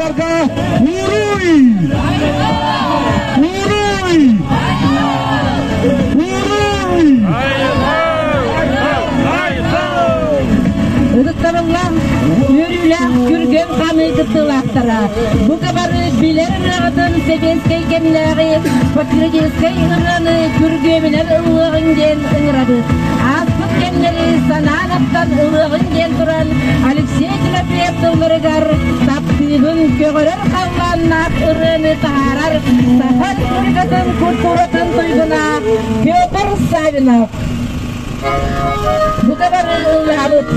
Сахаларга Уруй! Уруй! Уруй! Ытыктабыллаах, үөрүүлээх күргөм ханыы кыттыылаахтара, бука бары билэр ырыаҕытын сэбиэскэй кэмнээҕи патриотическай ырыаны күргүөмүнэн ыллыаҕыҥ диэн ыҥырабыт. Ааспыт кэмнэри санаан ахтан ылыаҕыҥ диэн туран Алексей Тимофеев тылларыгар таптыыбын көҕөрөр халлааннаах ырыаны таһаарар Саха Республикатын культуратын туйгуна Петр Савинов. Бука бары ыллаабыт.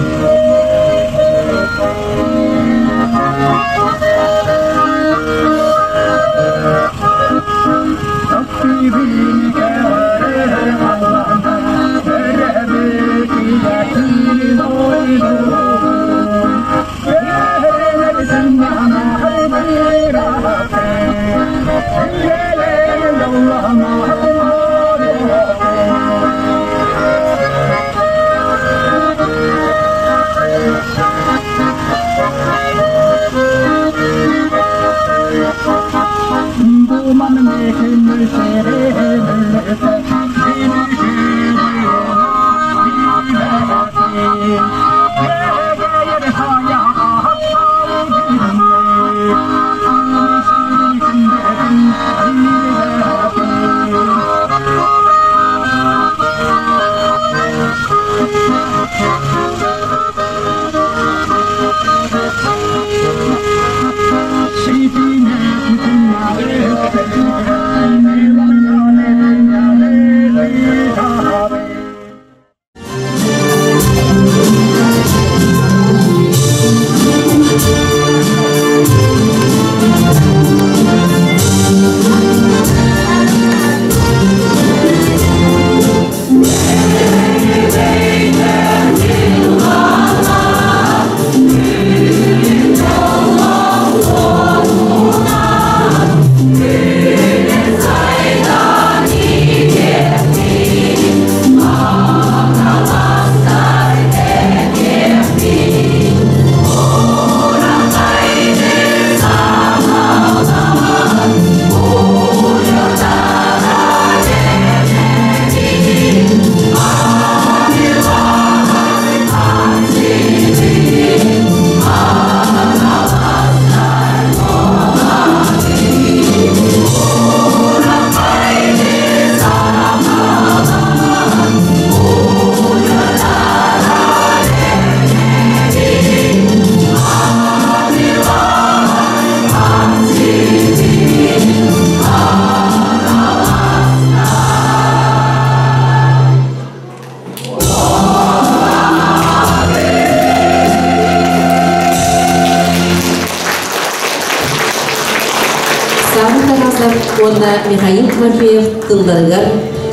Савва Тарасов уонна Михаил Тимофеев тылларыгар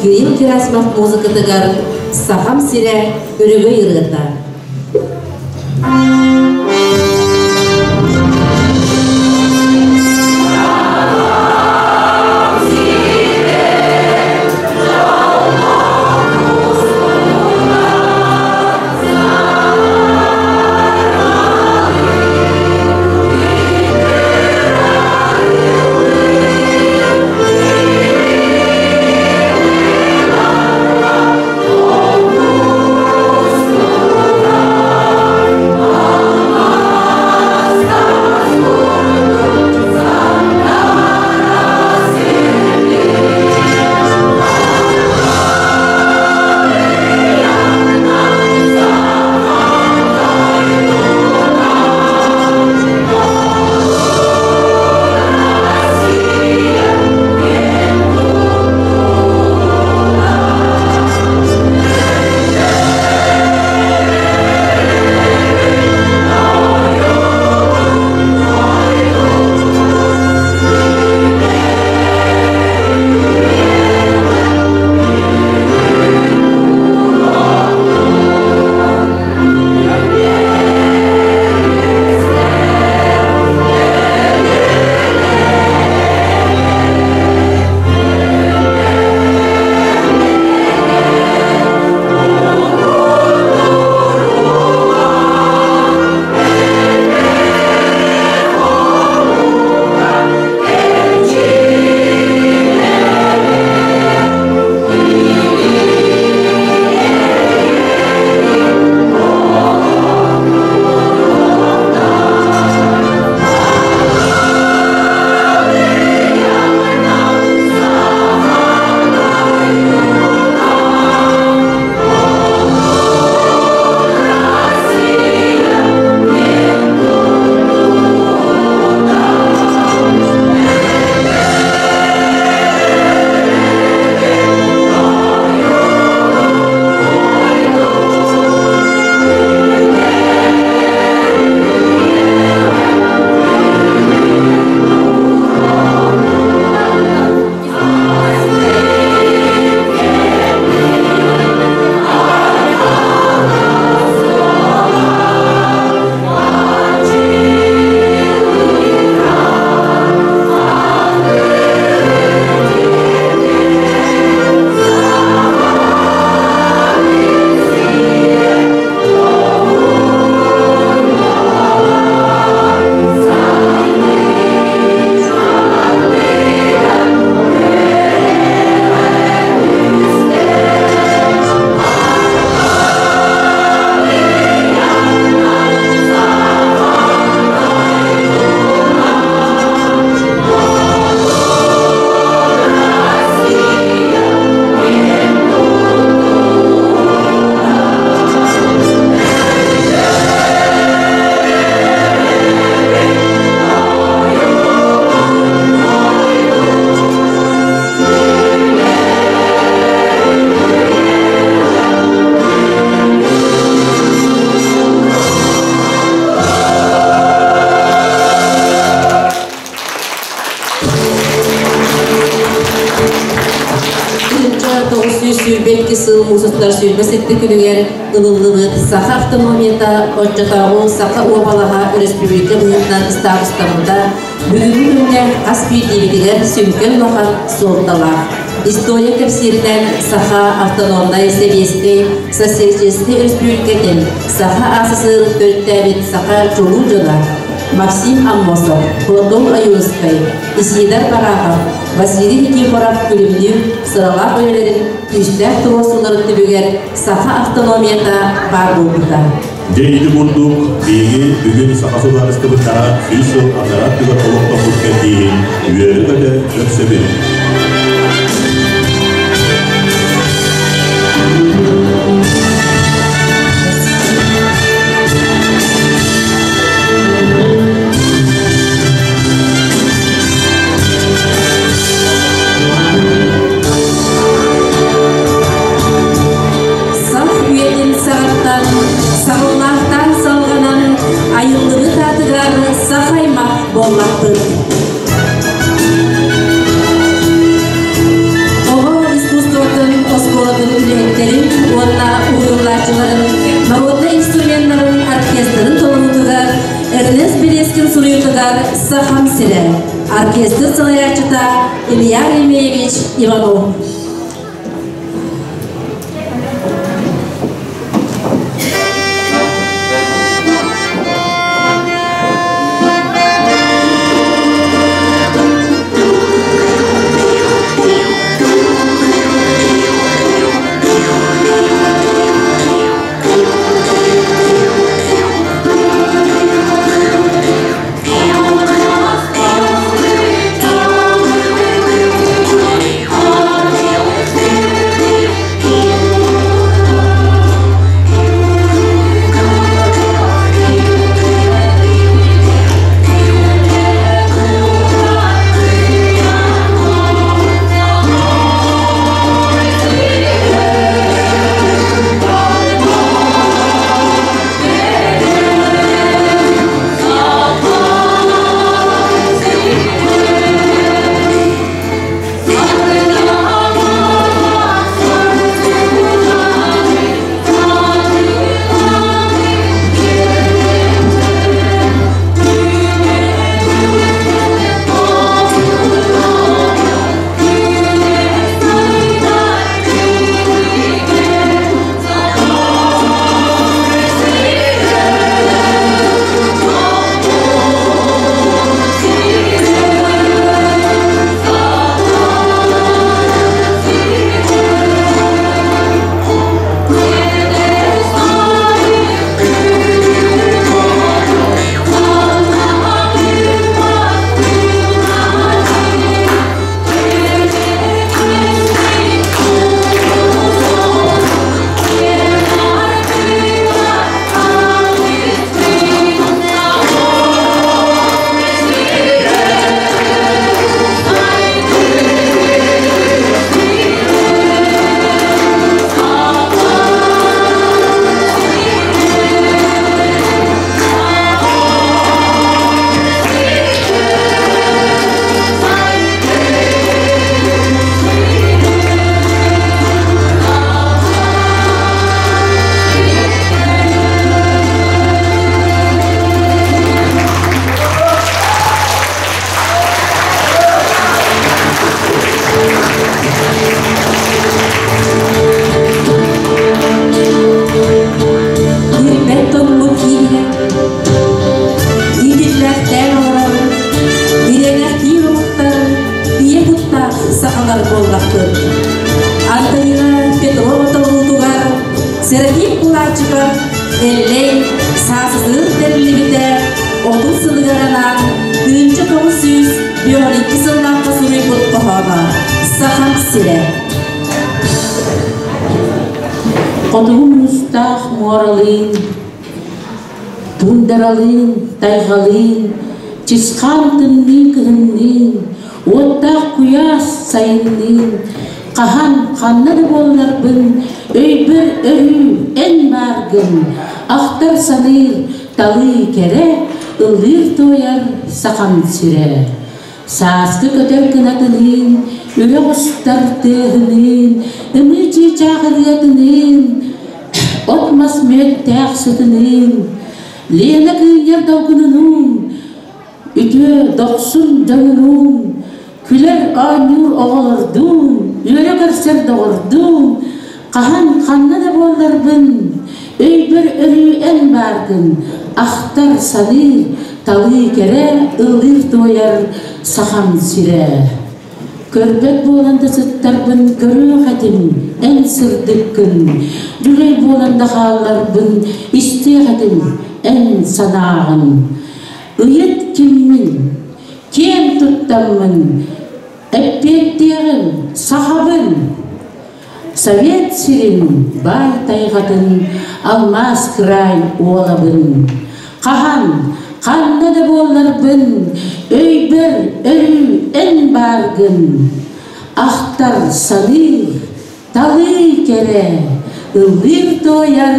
Кирилл Герасимов музыкатыгар «Сахам сирэ өрөгөй ырыата». тутар 27 күнүгэр ылыллыбыт Саха автономията оччотооҕу Саха уобалаһа өрөспүүбүлүкэ быһыытынан статустаммыта бүгүҥҥү күҥҥэ хас биирдиибитигэр сүҥкэн улахан суолталаах. История кэпсииринэн Саха автономнай сэбиэскэй социалистическай өрөспүүбүлүкэтин Саха АССР төрүттээбит саха чулуу дьоно Максим Аммосов, Платон Ойуунускай, Исидор Барахов, Василий Никифоров күлүмнүүр сыралаах үлэлэрин күүстээх туруорсууларын түбүгэр саха автономията баар буолбута. Дьэ ити курдук, биһиги бүгүн саха судаарыстыбыттара 100 сыл анараа өттүгэр олохтоммут кэрдииһин үөрэ-көтө көрсөбүт. Сах үйэтин саҕаттан саҕыллаахтаан салҕанан айыллыбыт аатыгар сах аймах буоллахпыт. Оҕо искусствотын оскуолатын үлэһиттэрин уонна уһуйуллааччыларын народнай инструменнарын оркестрын толоруутугар Эрнест Березкин суруйуутугар «Сахам сирэ» оркестр салайааччыта Илья Ремеевич Иванов. Ирбэт тоҥмут кииһэ иитиллээхтээн олорор ириэнэхтиир омуктар ийэ куттаах сахалар буоллахпыт. Антонина Петрова толуутугар Серафим Кулачиков Эллэй саасытыыр тэриллибитэ 30 сылыгар анаан 1992 сыллаахха суруйбут хоһооно «Сахам сирэ». Хотугу муустаах муоралыын, туундаралыын, тайҕалыын, чысхаан тымныы кыһынныын, уоттаах куйаас сайынныын, хаһан ханна да буолларбын, өйбөр өрүү эн бааргын, ахтар саныыр талыы кэрэ, ыллыыр туойар сахам сирэ. Сааскы көтөр кынатыныын, Үрэх устар тыаһыныын, ымыы чыычаах ырыатыныын, от-мас мүөттээх сытыныын, Лена кыынньар долгунунуун, үтүө дохсун дьонунуун, күлэр оонньуур оҕолордуун, үөрэ көрсөр доҕордуун, хаһан ханна да буолларбын, өйбөр өрүү эн бааргын, ахтар, саныыр, талыы кэрэ, ыллыыр-туойар Сахам сирэ. Көрбөт буолан да сыттарбын көрүөх этим, эн сырдыккын, дьүлэй буолан да хаалларбын истиэх этим, эн санааҕын. Ыйыт киммин, киэн туттаммын, эппиэттиэҕим, сахабын. Совет сирин баай тайҕатын алмаас кыраай уолабын. Хаһан, ханна да буолларбын, өйбөр өрүү эн бааргын. Ахтар саныыр, талыы кэрэ, ыллыыр-туойар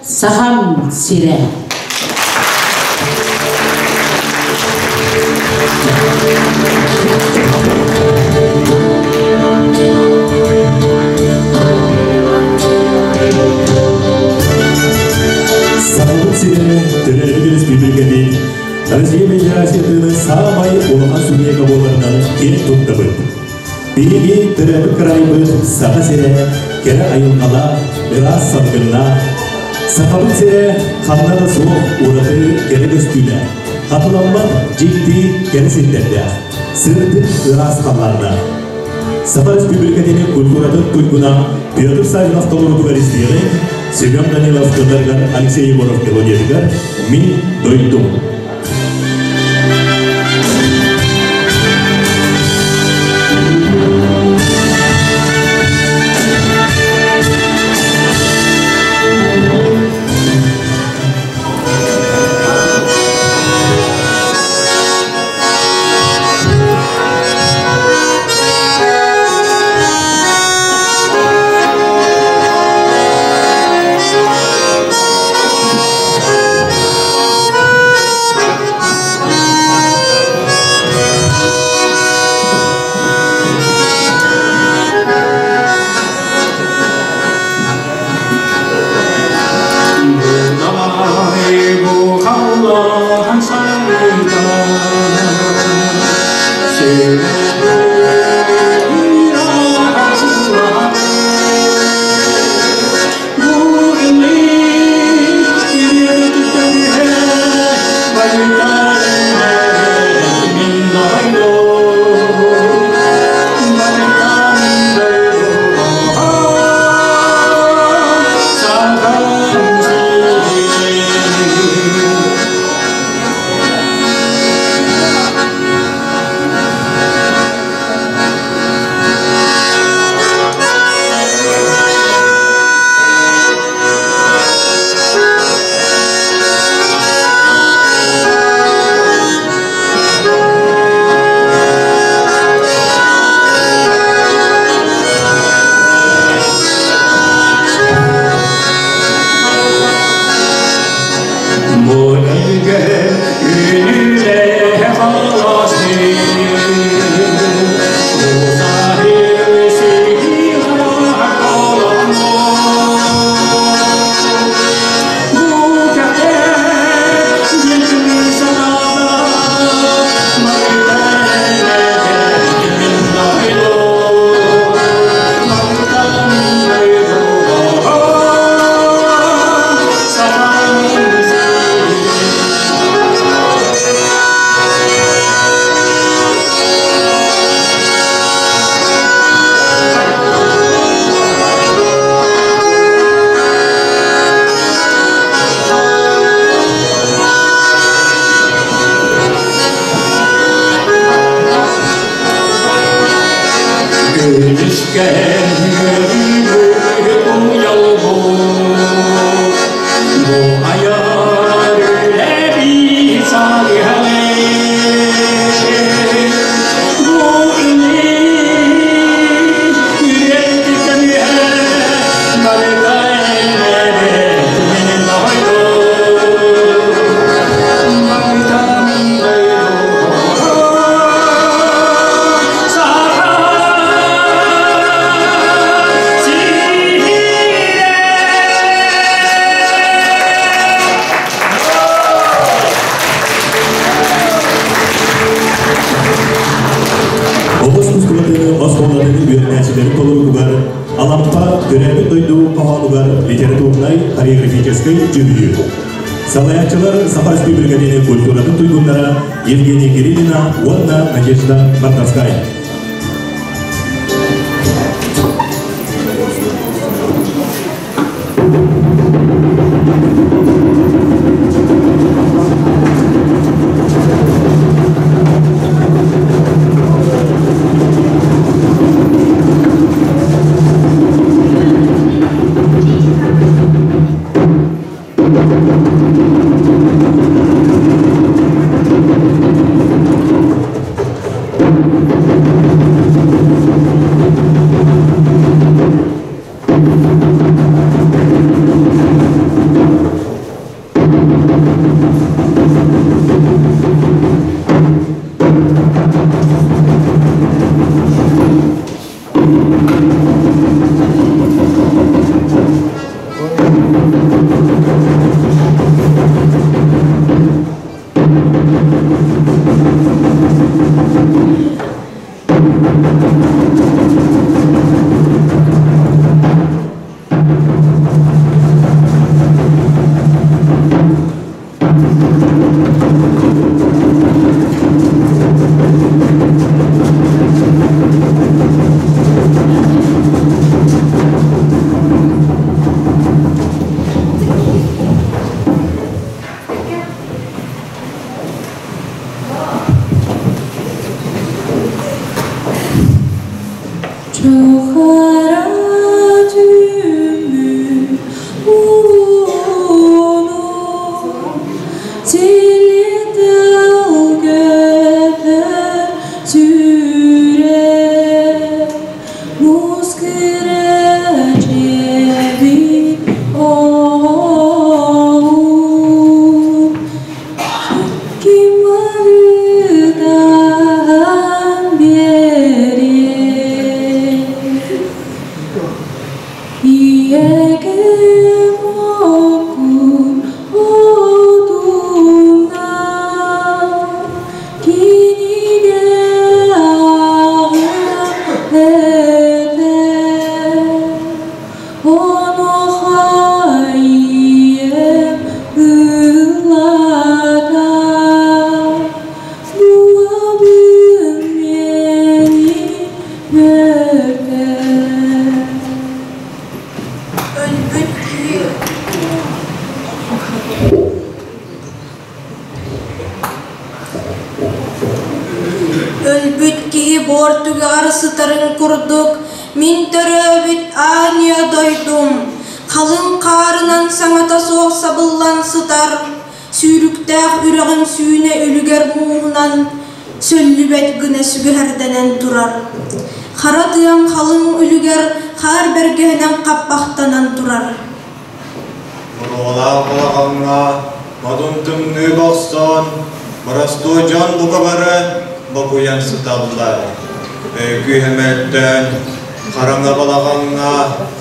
Сахам сирэ. Сахабыт сирэ төрөөбүт өрөспүүбүлүкэбит Россия Федерациятын саамай улахан субъега буоларынан киэн туттабыт. Биһиги төрөөбүт кыраайбыт Саха сирэ кэрэ айылҕалаах, ыраас салгыннаах. Сахабыт сирэ ханна да суох ураты кэрэ көстүүлээх, хатыламмат дьикти кэрэ сирдэрдээх, сырдык ыраас халлааннаах. Саха Республикатын культуратын туйгуна Петр Савинов толорутугар истиэҕиҥ, Семен Данилов тылларыгар Алексей Егоров мелодиятыгар «Мин дойдум». литературнай хореографическай дьүһүйүү. Салайааччылар Саха Республикатын культуратын туйгуннара Евгения Кириллина уонна Надежда Мартовская. Өлбүт киһи буор түгэҕэр сытарын курдук, мин төрөөбүт аанньа дойдум, халыҥ хаарынан саҥата суох сабыллан сытар, сүүрүктээх үрэҕим сүүнэ үлүгэр мууһунан сөллүбэт гына сүгэһэрдэнэн турар. Хара тыам халыҥ үлүгэр хаар бэргэһэнэн хаппахтанан турар. Буруолаах балаҕаҥҥа модун тымныы бохсон, боростуой дьон бука бары бокуйан сыталлар. Өйгүү мөлтөөн, хараҥа балаҕаҥҥа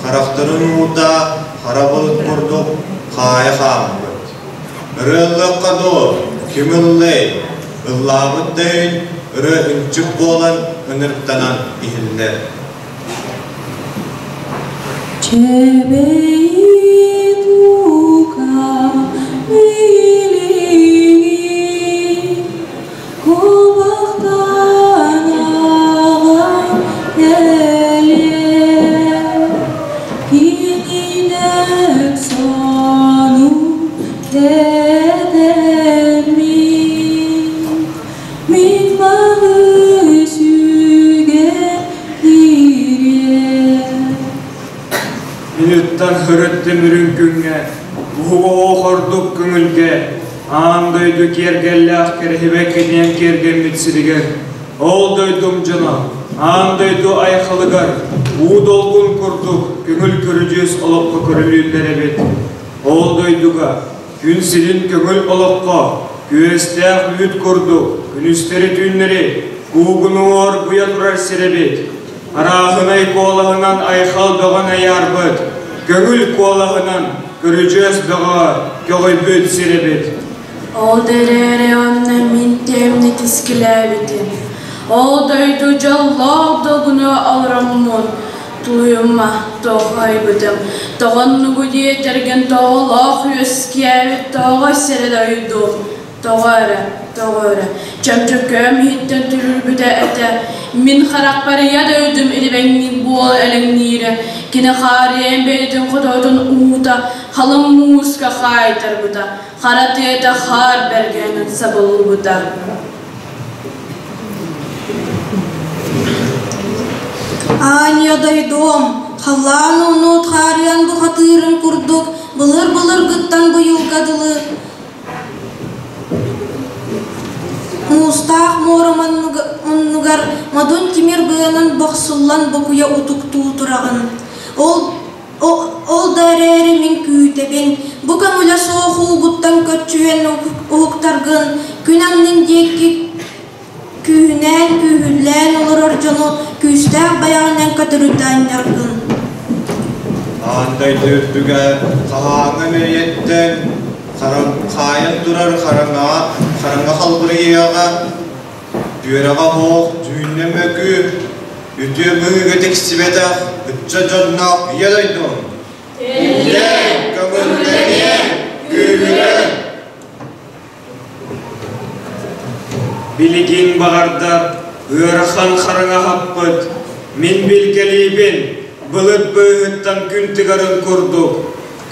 харахтарын уута хара былыт курдук хаайа хааммыт. Ырыаллыахха дуу, ким ыллый? Ыллаабыт да иһин ырыа ынчык буолан ынырыктанан иһиллэр. Минуттан хөрөттүм үрүҥ күҥҥэ, уһугу ордук көҥүлгэ, аан дойду киэргэллээх кэрэһибэккитинэн киэргэммит сиригэр, ол дойдум дьоно, аан дойду айхалыгар, уу долгун курдук көҥүл көрүдьүөс олоххо көрүлүүллэр эбит. Ол дойдуга күн сирин көҥүл олоххо күөстээх үүт курдук күнүстэри-түүннэри куугунуу оргуйа турар сир эбит. Арааһынай куолаһынан айхал бөҕөн айаарбыт, көҥүл куолаһынан көрүдьүөс бөҕө көҕүйбүт сир эбит. Ол да эрээри онно мин тээмни кискилээбитим. Ол дойду дьоллоох долгуну олороммун. Тулуйума, тоҕо айбытым, тоҕоннугу диэтэргин тоҕолоох үөскээбит тоҕо сирэ дойду, тоҕо эрэ, тоҕо эрэ, чөмчөкөөм иһиттэн түрүрбүтэ этэ, мин харахпар ийэ дойдум илибэҥниир буола элэҥниирэ, кини хаарыйан бэйэтин хотоотун уута халыҥ мууска хаайтарбыта, хара тыата хаар бэргэнэн сабыллыбыта. Аанньа дойдуом, халлаан ууну хаарыан бухатыырын курдук былыр-былыргыттан быйылга дылы муустаах муора муннугар модун тимир быанан бохсуллан бокуйа утуктуу тураҕын. Ол Ол да эрээри мин күүтэбин, бу көҥүлэ суох уугуттан көччүйэн уһуктаргын, күн аннын диэки күүһүнээн күүһүлээн олорор дьону күүстээх байаҕынан көтүрүтэ анньаргын. Аан дойду үрдүгэр хаһааҥҥы мэйиэттэн хаайан турар хараҥаҕа хараҥа халбарыйыаҕа Түөрэҕэ оһох түүннэ мөкү, үтүө быһыыга тиксибэтэх ыччат дьонноох ийэ дойдум. Иллээн, көҥүллэниэн, күүһүрэн! Билигин баҕардар ыарахан хараҥа хаппыт, мин билгэлиибин, былыт быыһыттан күн тыгарын курдук,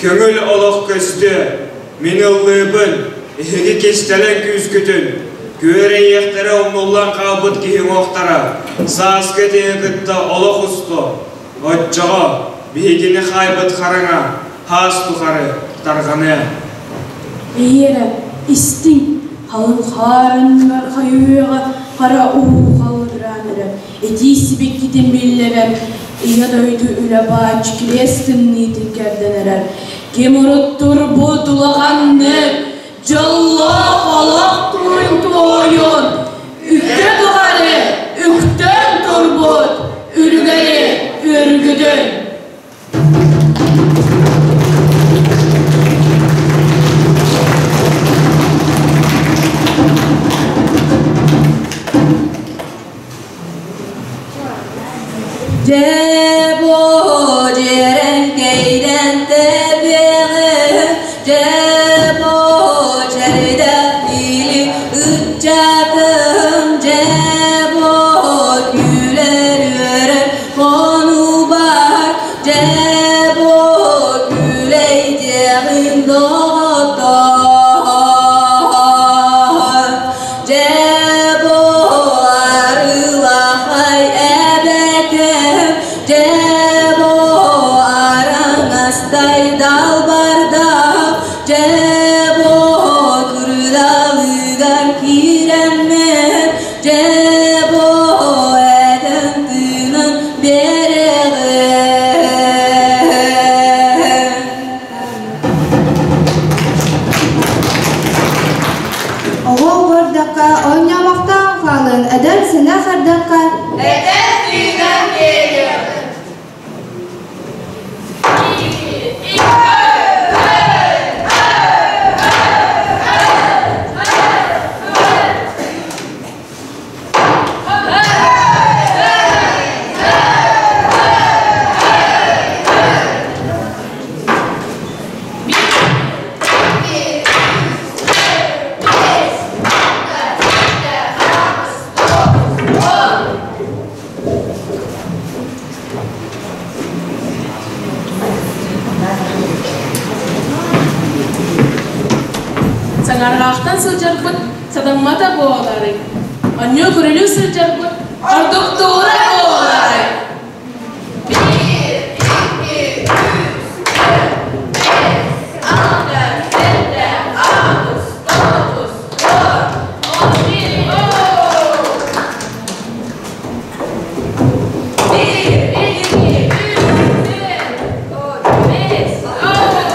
көҥүл олох көстүө, мин ыллыыбын, эһиги кистэлэҥ күүскүтүн, күөрэйиэхтэрэ умнуллан хаалбыт киһи уҥуохтара, сааскы этиҥи кытта олох устуо, оччоҕо биһигини хаайбыт хараҥа хаас тухары тарҕаныа. Эйиэрэ, истиҥ, халыҥ хаар анныгар хайыыга хара уу халлыгыраан эрэр, итии сибикитин биллэрэр, ийэ дойду үлэ бааччы кириэс тымныытын кэрдэн эрэр. Ким урут турбут улаханнык, дьоллоох олох туйун туойун, үктэ тухары үктэн турбут үлүгэри үргүтүн. Дьэ бу дьиэрэҥкэйдэн тэбиэҕим, дьэ бу чэрдэхтиили ыччатым, дьэ бу күлэр үөрэр хонуубар, дьэ бу күлэйдиэҕиҥ доҕоттоор. Дьэ бу арыылахай эбэкэм, дьэ бу араҥастай далбардам, дьэ бу кырдалыгар киирэммин, дьэ бу этэн тыынан биэрэҕин. Оҕо олордоххо, оонньоомохтоон хаалан, эдэр сэнэх эрдэххэ Эдэр тыынан биэриэҕин. Саҥарҕаахтан сылдьарбыт сатаммата буоларый? Онньуу күрүлүү сылдьарбыт ордуктуура буоларый? Биир, икки, үс, төрт, бэс, алта, сэттэ, аҕыс, тоҕус, уон, он биир, Биир, икки, үс, төрт, бэс, алта.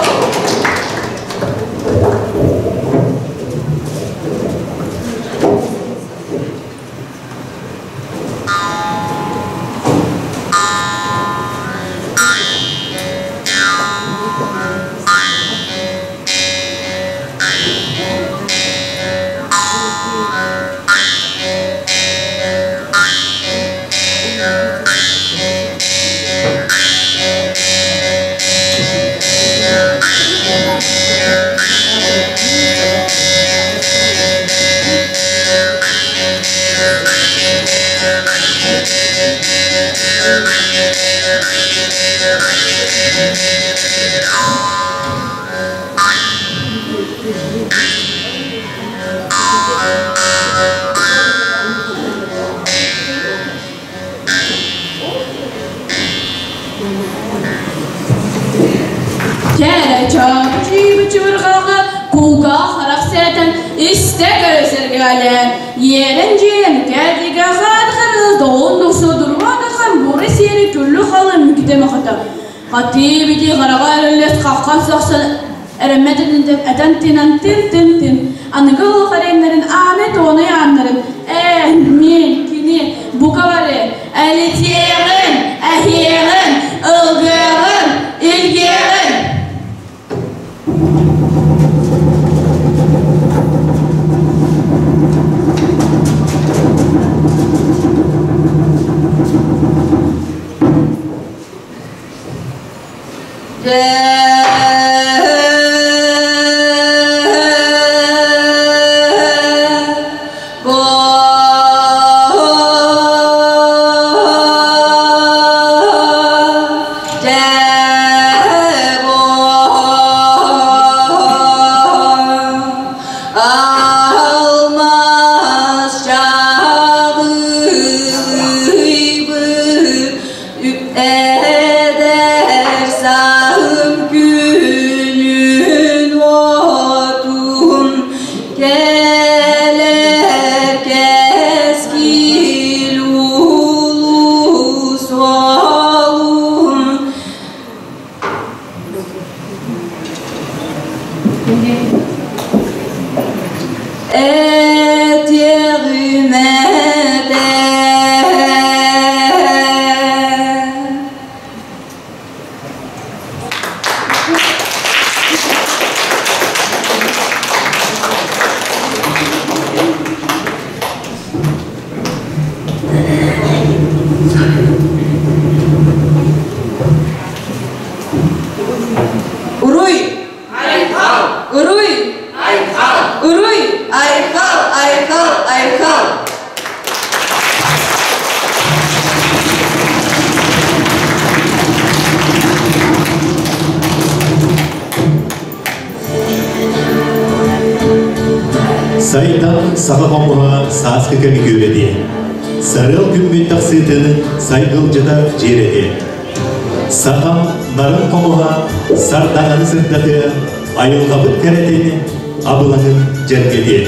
Кэрэ чаачыыбы чыбырҕаҕа кулгаах харах сээтэн истэ көрө сэргэлээн иэрэн дьиэн кэлигэ хаадхары доҕун дохсо дурбаатахан бура сиэри күллү халы мүкүтэ махата хатыы бити хараҕа эрэллэс хаххан сахсан эрэммэт этэн тинан тин тин тин аныгы олох эрэйнэрин ааны туонай ааннарын ээ мин кини бука бары элитиэҕин эһиэҕин ылгыаҕын илгиэҕин Алмаз чабылыйбы Эдэр саһым күнүн уотун кэлэр кэскил улуу суолун Этиэҕим этэ. Уруй! Айхал! Уруй! Айхал! Уруй! Айхал! Айхал! Айхал! Сайдан саха хомуһа сааскы кэми күөрэтиэ. Сарыал күммүт тахсыытын сайгылдьыта дьиэрэтиэ. Сахам нарын хомуһа сардаҥаны сырдатыа, айылҕабыт кэрэтин абылаҥын дьэргэтиэ.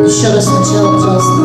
Еще раз начало, пожалуйста.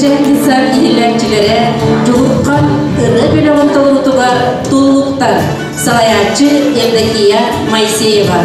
Кэрчэн детсад иһиллээччилэрэ Дьулурхан ырыа бөлөҕүн толоруутугар Туллуктар, салайааччы Евдокия Моисеева.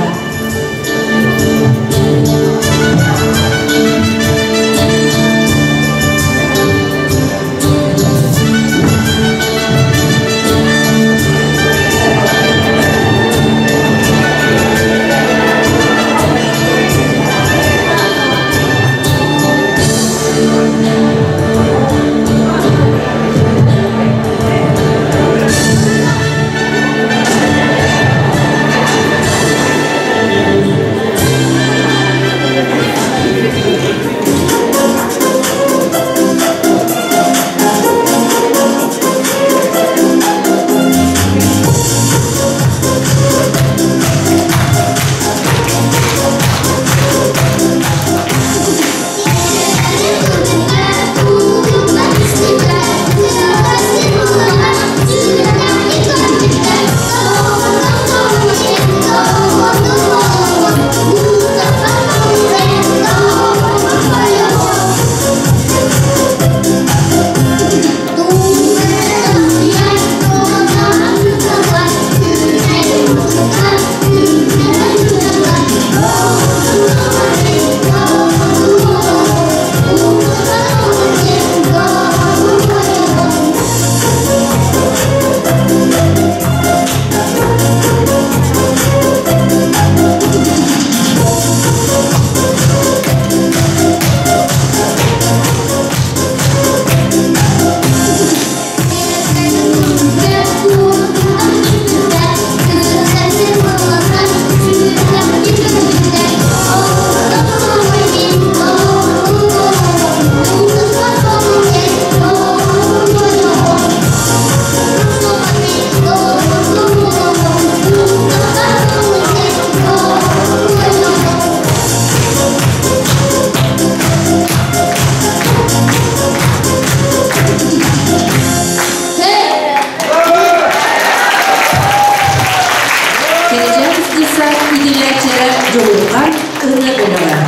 иитиллээччилэрэ Дьулурҕан ырыа бөлөҕө.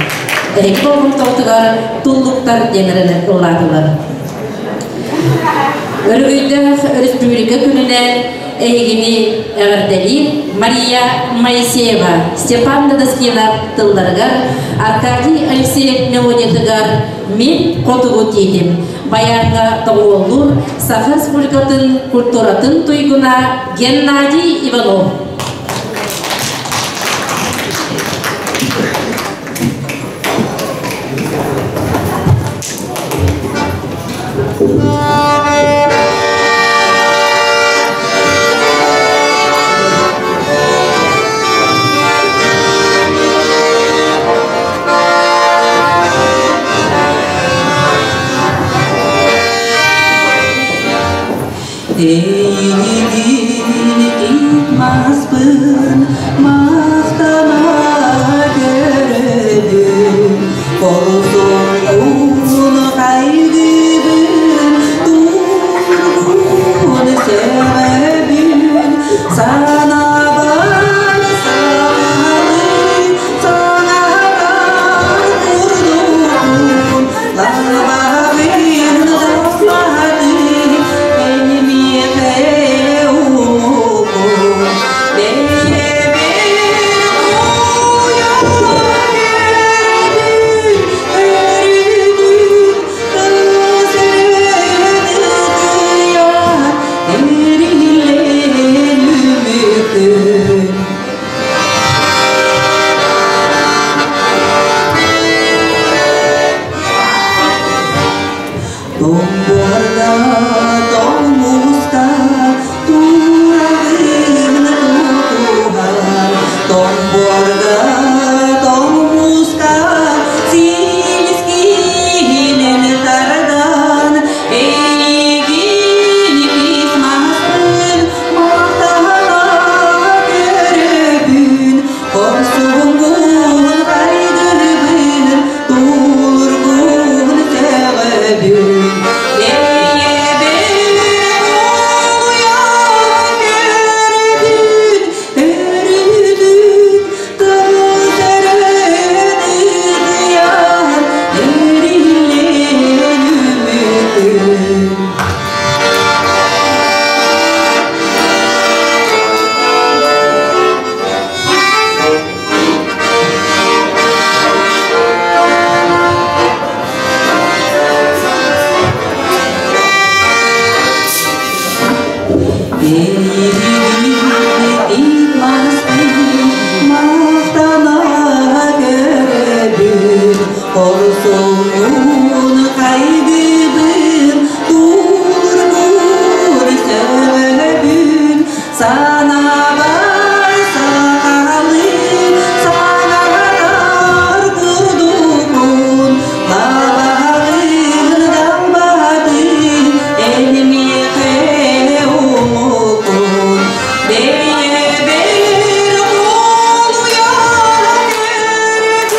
Эһиги болҕомтоҕутугар туллуктар диэн эрэнэ ыллаатылар. Өрөгөйдөөх Өрөспүүбүлүкэ күнүнэн эһигини эҕэрдэлиир Мария Моисеева, Степан Дадаскинов тылларыгар, Аркадий Алексеев мелодиятыгар «Мин хотугу тиитим» баяҥҥа доҕуһуоллуур Саха Республикатын культуратын туйгуна Геннадий Иванов. Эйигин маспын махтана көрөбүн, Холсоҥҥун хайгыыбын, тургун сөҕөбүн, Санаабар саҥалыы саҥарар курдукпун, Лабаҕын лаппатын эн миэхэ уһугун, Бэйэбэр уйа көрбүн, өрүтүн тыс ытыйар, эриллэн үмүкүн. Тоҥ тоҥ мууска тураҕын тутуһан, тоҥ буорга, тоҥ мууска силискинэн тардан, эйигин ис маспын махтана көрөбүн, хорсуҥҥун хайгыыбын, Тургун сөҕөбүн, бэйэбэр уйа көрбүт, өрүтүн тылдарын ытыйар, эриллэн үмүкүн. Хорсуҥҥун хайгыыбын, тулургун сөҕөбүн, санаабар сахалыы саҥарар курдукпун, лабаҕын далбатын эн миэхэ уҥукун, бэйэбэр холуйа көрбүт, өрүтүн тыл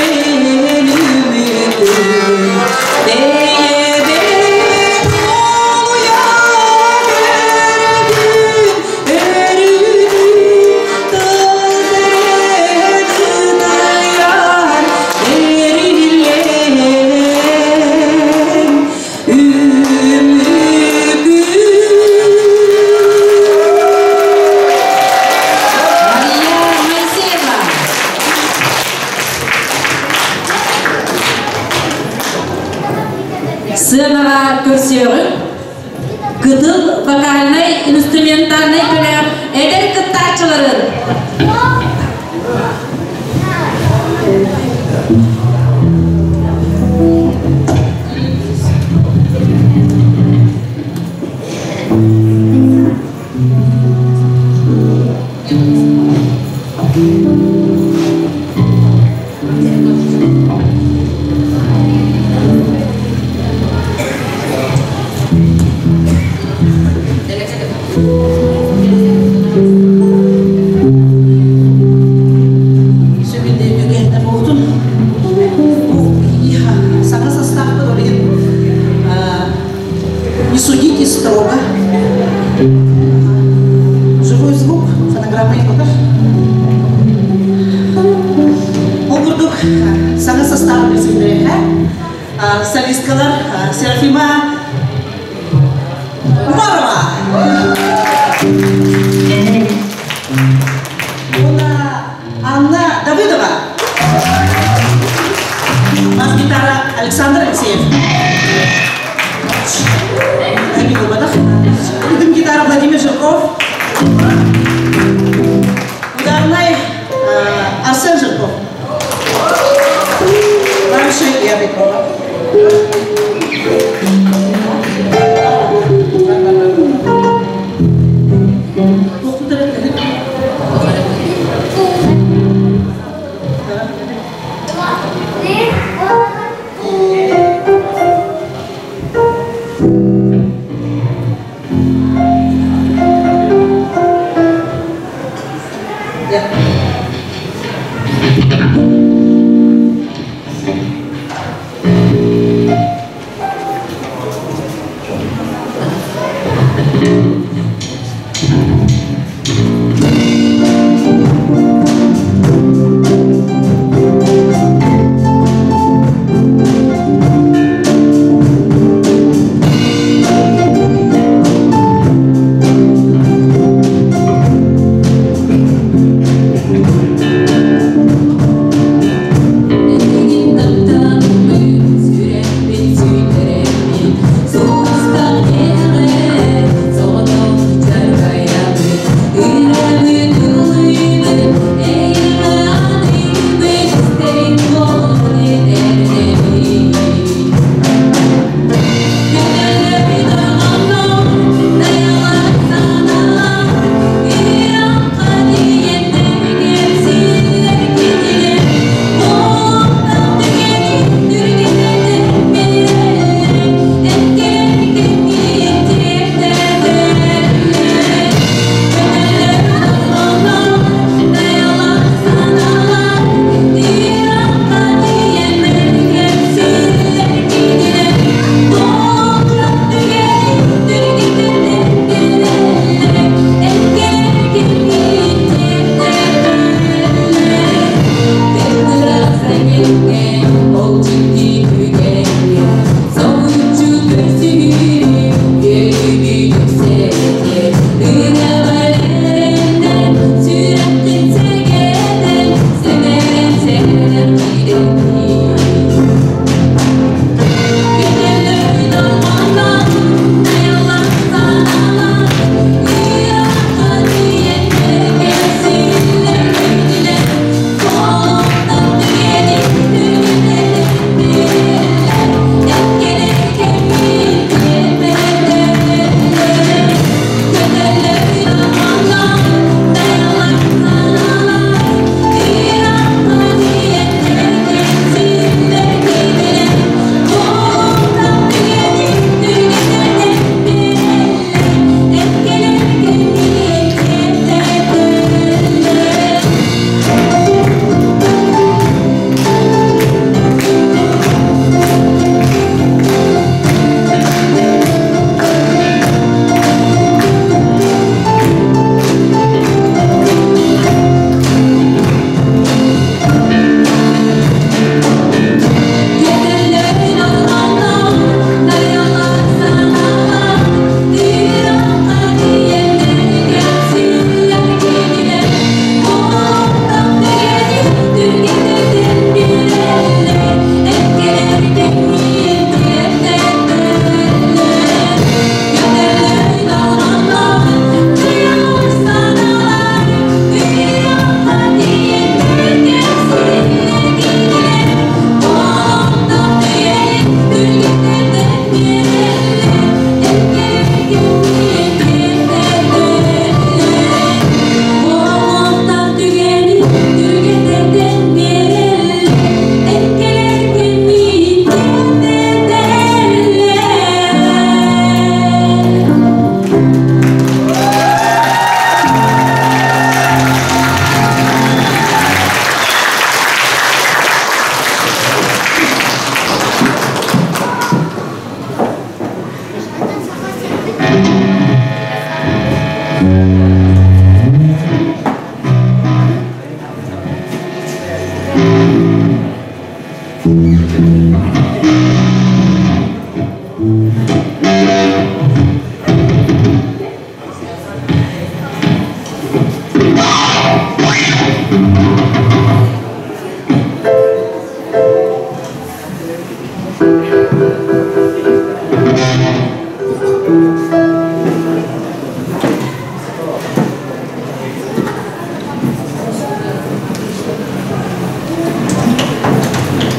эриллэн үмүкүн. Бэйэбэр холуйа көрбүт, өрүтүн тыл ытыйар, эриллэн үмүкүн. Мария Моисеева. Сыанаҕа көрсүөҕүҥ Кытыл вокальнай инструментальнай бөлөх эдэр кыттааччыларын Сөбүлүүгү буолтун. Столовка. Живой звук, фонограмма и Ол курдук саҥа состав билсиннэриэхэ. Солисткалар Серафима Умарова. Уонна Анна Давыдова. Бас-гитара Александр Алексеев. Ритм гитара Владимир Жирков. Ударный Арсен Жирков. Клавиши Я Петрова.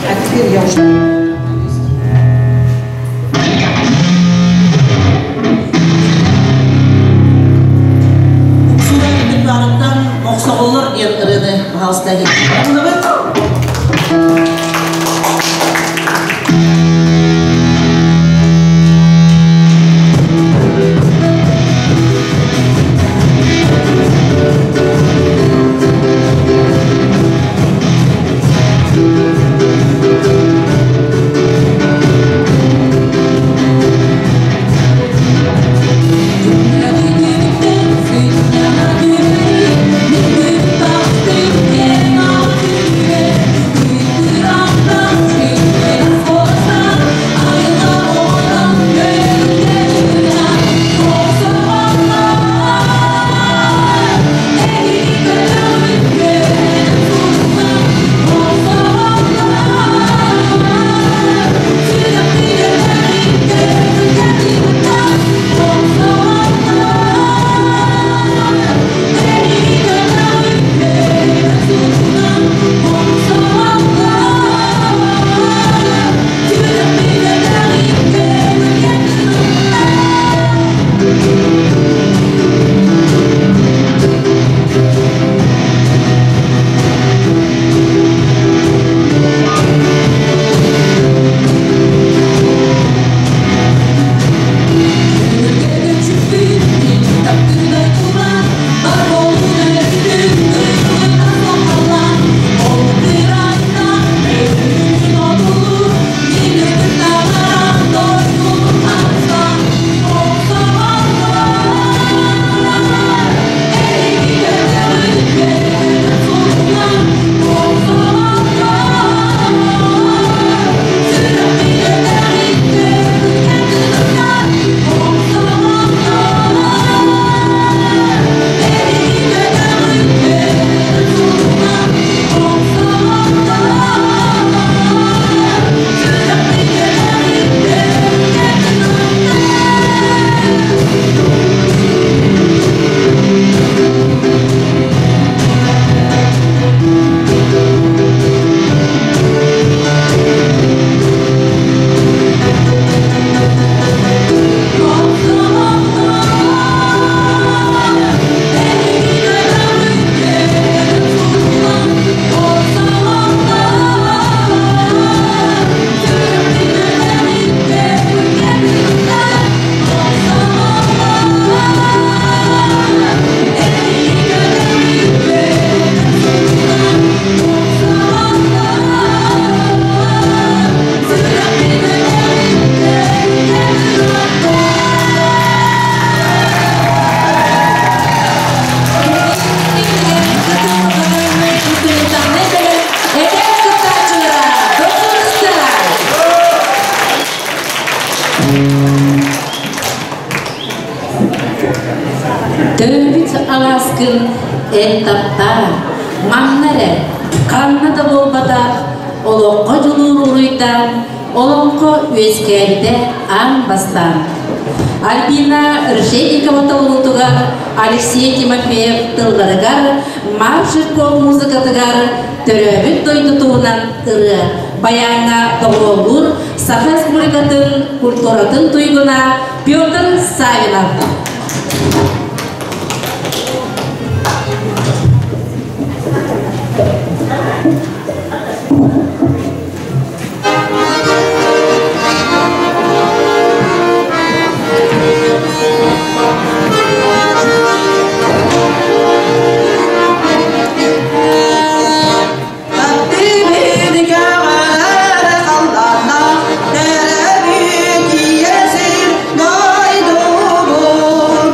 А теперь я уже... Уксура репертуарыттан Мохсоҕоллор диэн ырыаны, пожалуйста, иһитиннэрэбит. Төрөөбүт алааскын эн таптаа, манна эрэ, ханна да буолбатах, олоххо дьулуур уруйдаан, олоҥхо үөскээбитэ аан бастаан. Альбина Решетникова толоруутугар, Алексей Тимофеев тылларыгар, Марк Жирков музыкатыгар төрөөбүт дойду туһунан ырыа баяҥҥа доҕуһуоллуур Саха Республикатын культуратын туйгуна Петр Савинов. Таптыыбын кэҕэлэр халлааннаах, төрөөбүт ийэ сир дойдубун.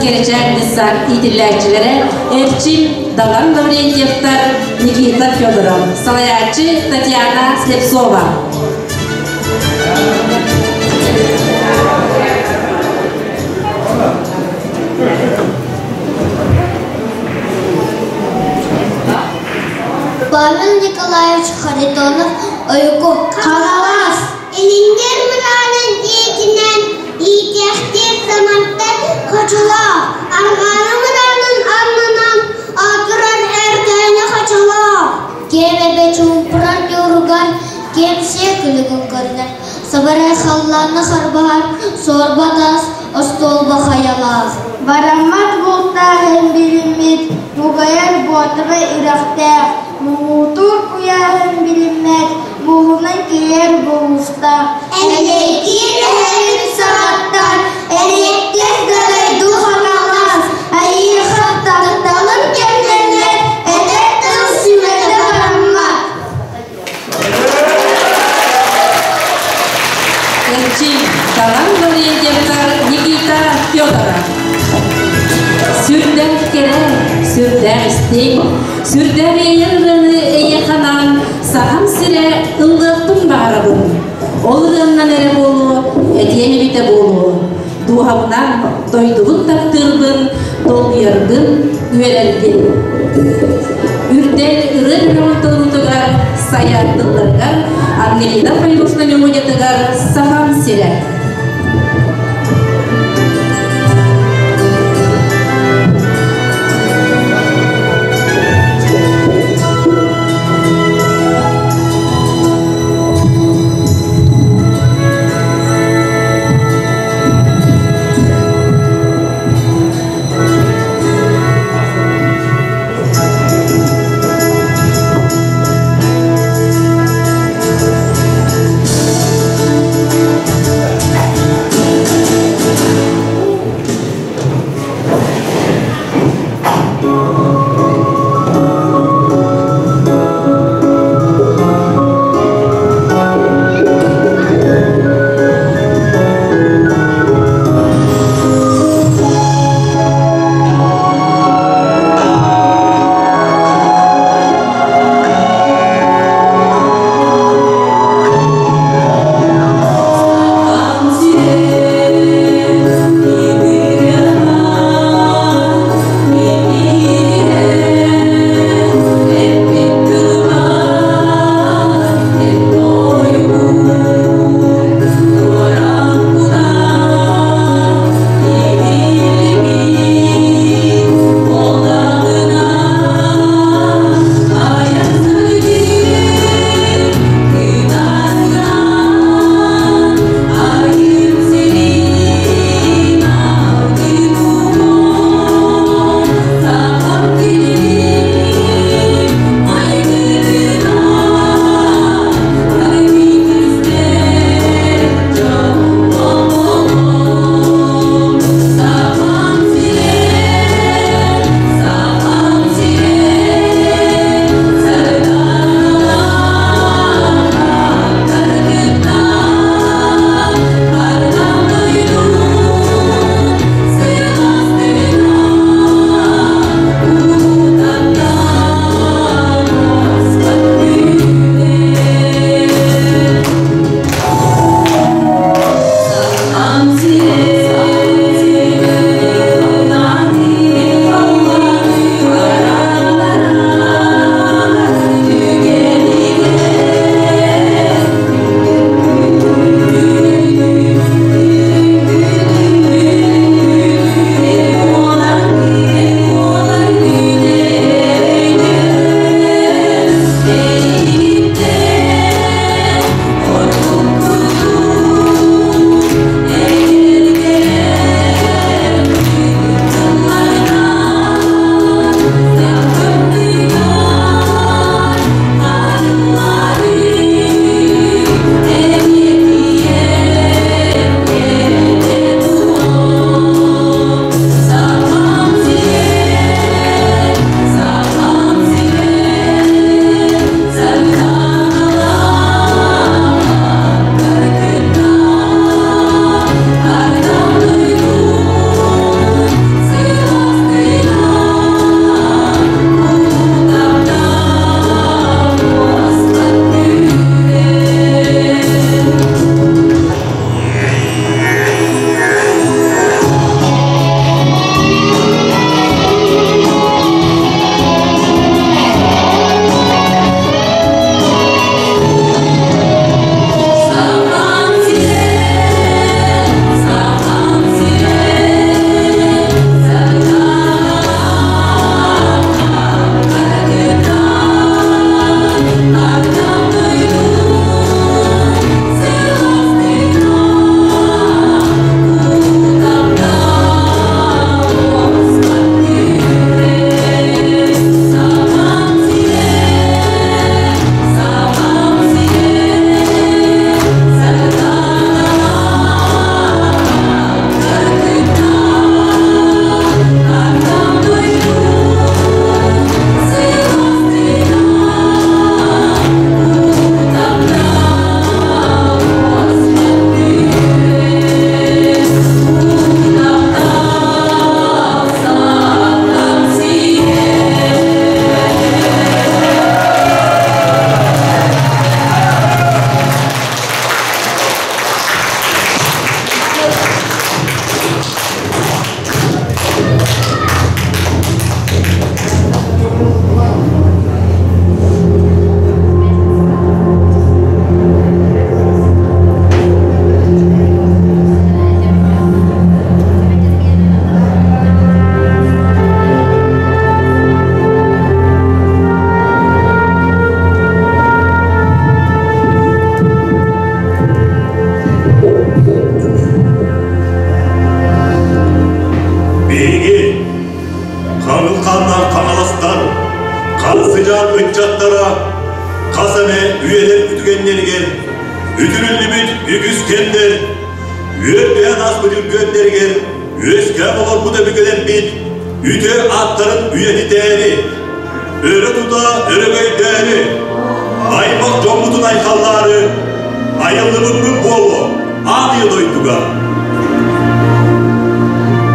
Кэрэчээн детсад иитиллээччилэрэ Эрчим Далан Лаврентьевтар, Никита Федоров, салайааччы Татьяна Слепцова. Павел Николаевич Харитонов Ойуку Хаҥалас Илиҥҥэр мыраанын диэкинэн иитиэхтиир самантан хочолоох, арҕааҥы мыраанын аннынан аатырар Эркээни хочолоох. Киэм эбэ чуумпурар ньууругар киэм сиэ күлүгүн көрүнэр, сабарай халлааны харбаһар суорба таас остуолба хайалаах. Бараммат бултааһын билиммит, мугайар буотаба үрэхтээх, муҥутуур куйааһын билиммэт, муһунан киирэр булуустаах. Элэйдиир эһэбит саҕаттан, эриэккэс да дойду Хаҥалас, айыыха тапталын кэмнэннэр, эдэр тыл сүмэтэ бараммат. Эрчим Талан Лаврентьевтар Никита Федоров. Сүрдээх кэрэ, сүрдээх истиҥ, сүрдээх эйэр ырыаны эйиэхэ анаан Сахам сирэ ыллыахпын баҕарабын. Ол ырыаннан эрэ буолуо, этиэм эбитэ буолуо. Дууһабынан дойдубун таптыырбын, долгуйарбын, үөрэрбин. Үрдэл ырыа бөлөҕүн толоруутугар Сайа тылларыгар Ангелина Файрушна мелодиятыгар Сахам сирэ. Сыдьаан ыччаттара хас эмэ үйэлэр үтүгэннэригэр үтүрүллүбүт үгүс кэмнэр үөрдээн ааспыт үргүөттэригэр үөскээн олорбут өбүгэлэрбит үтүө ааттарын үйэтитээри, өрө тута өрөгөйдөөри, аймах дьоммутун айхаллаары айыллыбыппыт буолуо аан ийэ дойдуга.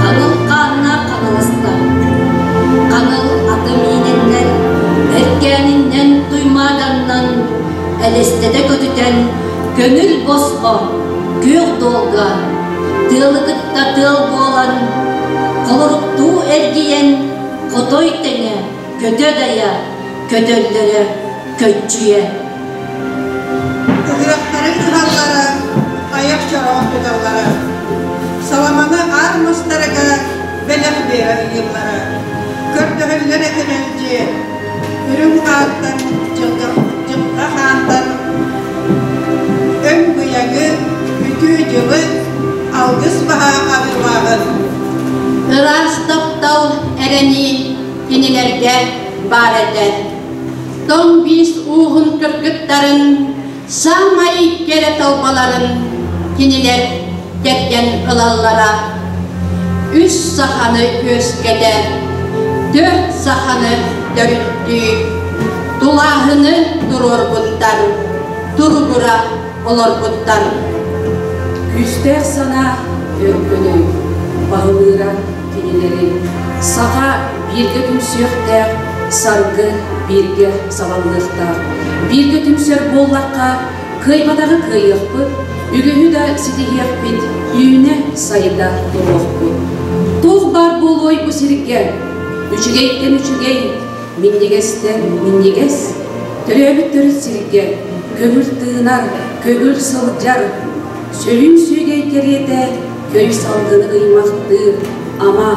Хаҥыл хааннаах хаҥаластар, хаҥыл аты миинэннэр, эркээниннэн туймааданнан, элэстэтэ көтүтэн, көҥүл босхо, күөх дуолга, тыалы кытта тыал буолан, холоруктуу эргийэн, хотой тэҥэ көтө-дайа, көтөллөрө көччүйэ. Ыһыахтарын ыһаллара, айах чороон туталлара. Саламаны аар мастарыгар бэлэх биэрэ ыйыллара. Көрдөһөллөрө кэмэлдьи, үрүҥ хаантан, дьылҕа хаантан өҥ быйаҥы, үтүө дьылы, алгыс баһа арыылааҕын. Ыраас таптал эрэнии кинилэргэ баар этэ. Тоҥ биис ууһун кыргыттарын саамай кэрэ талбаларын кинилэр кэргэн ылаллара. Үс саханы үөскэтэ, төрт саханы төрүттүү, тулааһыны туруорбуттар, туругура олорбуттар. Күүстээх санаа өркөнүй, баһылыыра кинилэри саха бииргэ түмсүөхтээх, саргы бииргэ салаллыахтаах. Бииргэ түмсэр буоллахха, кыайбатаҕы кыайыахпыт, үгүһү да ситиһиэхпит, үүнэ-сайда туруохпут. Туох баар буолуой бу сиргэ? Үчүгэйтэн үчүгэй, минньигэстэн минньигэс. Төрөөбүт төрүт сиргэ көҥүл тыынар, көҥүл сылдьар, сөрүүн сүөгэй кэриэтэ көй салгыны ыймахтыыр, ама,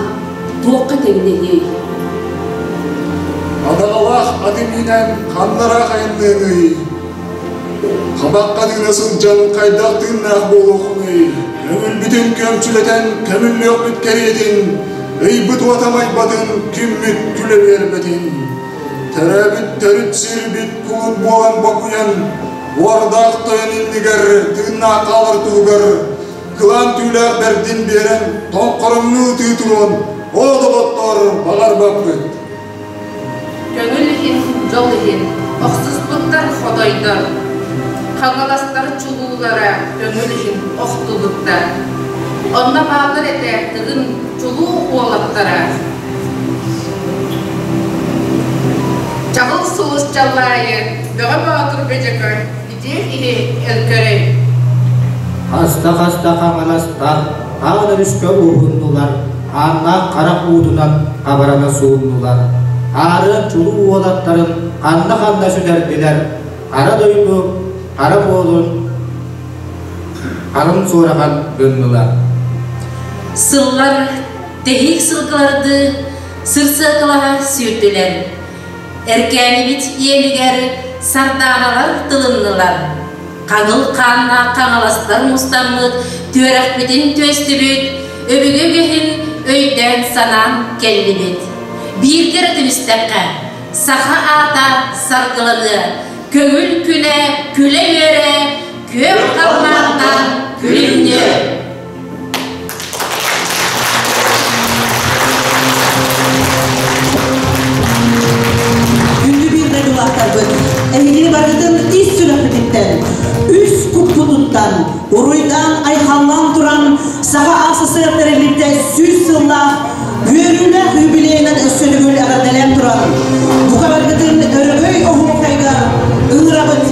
туохха тэҥнэһиэй? Адаҕалаах аты миинэн ханнара айанныаҥый? Хабахха тыына сылдьан хайдах тыыннаах буолуоххунуй? Көҥүлбүтүн көмчүлэтэн көмүллүөхпүт кэриэтин, ыйбыт уотамайбатын, күммүт күлэ биэрбэтин. Төрөөбүт төрүт сирбит кулут буолан бокуйан, уордаах тойон иннигэр тыыннаах хаалар туһугар кылаан түүлээх бэрдин биэрэн тоҥхороҥнуу ытыы туруон, оо доҕоттоор, баҕарбаппыт. Көҥүл иһин, дьол иһин охсуспуттар хотойдор, Хаҥаластар чулуулара көҥүл иһин охтубуттар. Онно бааллар этэ Тыгын чулуу уолаттара. Чаҕыл сулус чаллаайы, Бөҕө Боотур Бөдьөкө итиэх иһи өлкөрөй. Хаста-хаста хаҥаластар аан өрүскэ уһуннулар, ааннаах харах уутунан хабарана сууннулар. Аарыан чулуу уолаттарын ханна-ханна сүтэрдилэр, хара дойду хара буолун харын суораҕан гыннылар. Сыллар тэһиик сылгылардыы сырсыакалаһа сүүрдүлэр. Эркээнибит иэнигэр сардааналар тылыннылар. Хаҥыл хааннаах хаҥаластар мустаммыт, түөрэхпитин түөстүбүт, өбүгэ үгэһин өйдөөн-санаан кэллибит. Бииргэ эрэ түмүстэххэ, саха аата саргыланыа, көҥүл күнэ күлэ-үөрэ, күөх халлаантан күлүмнүө! Күндү биир дойдулаахтарбыт, эһигини барытын ис сүрэхпититтэн, үс куппутуттан, уруйдаан-айхаллаан туран Саха АССР тэриллибитэ 100 сыллаах үөрүүлээх юбилейынан өссө төгүл эҕэрдэлээн туран, бука баргытын өрөгөй оһуохайга ыҥырабыт!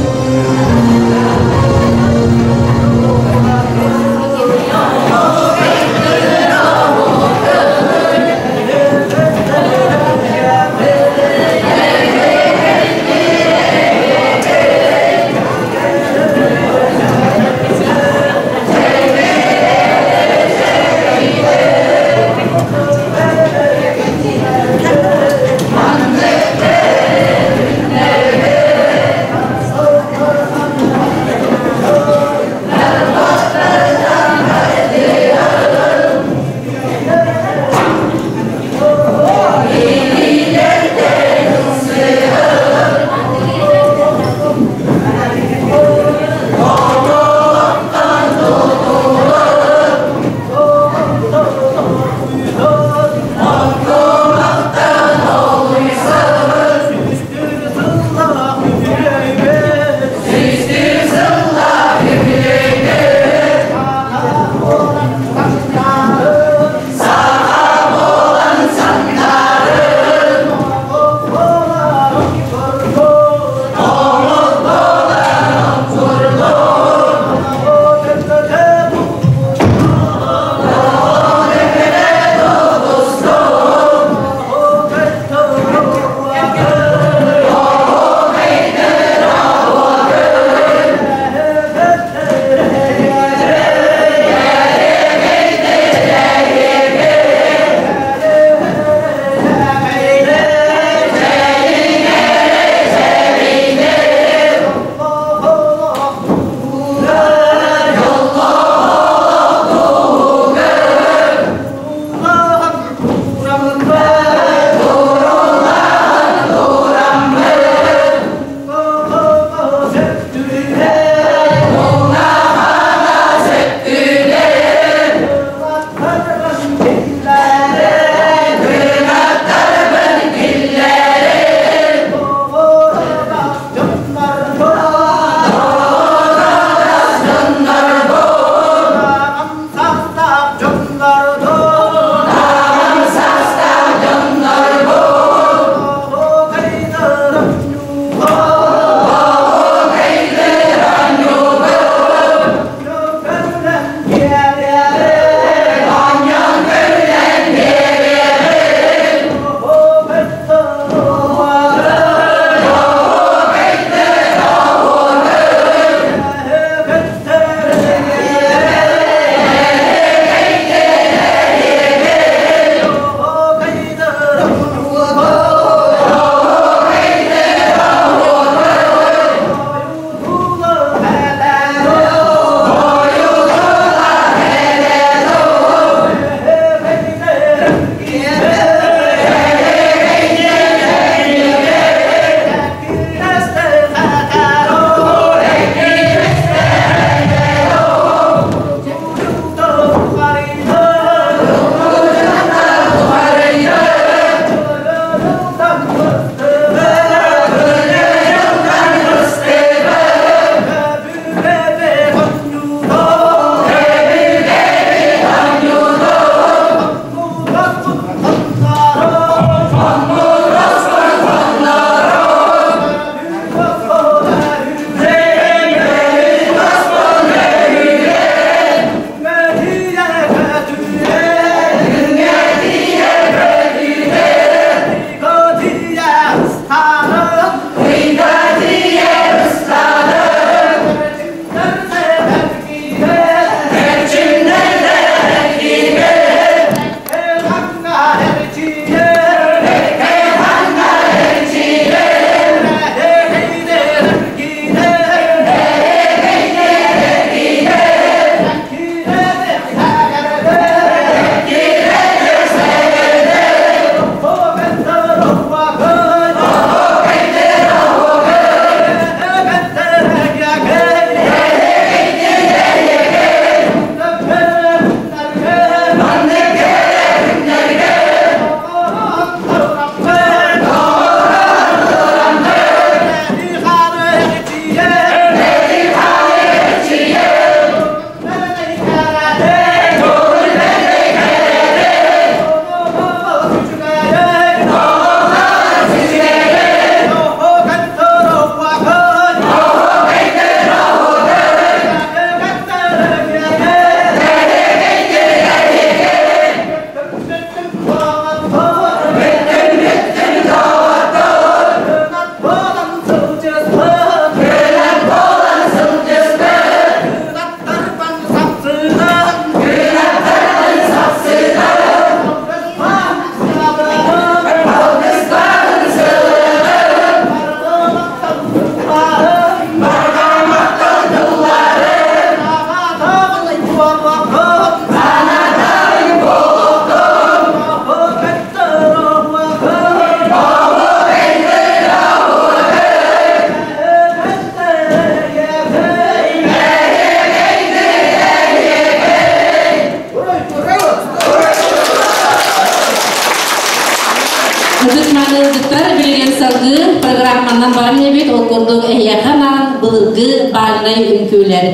Салгыы программанан баран эбит, ол курдук эһиэхэ анаан былыргы бальнай үҥкүүлэр.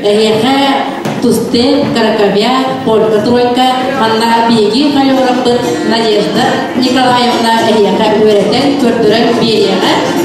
Эһиэхэ Тустеп, Краковяк, Полька тройка, манна биһиги хореографпыт Надежда Николаевна эһиэхэ үөрэтэн, көрдөрөн биэриэҕэ.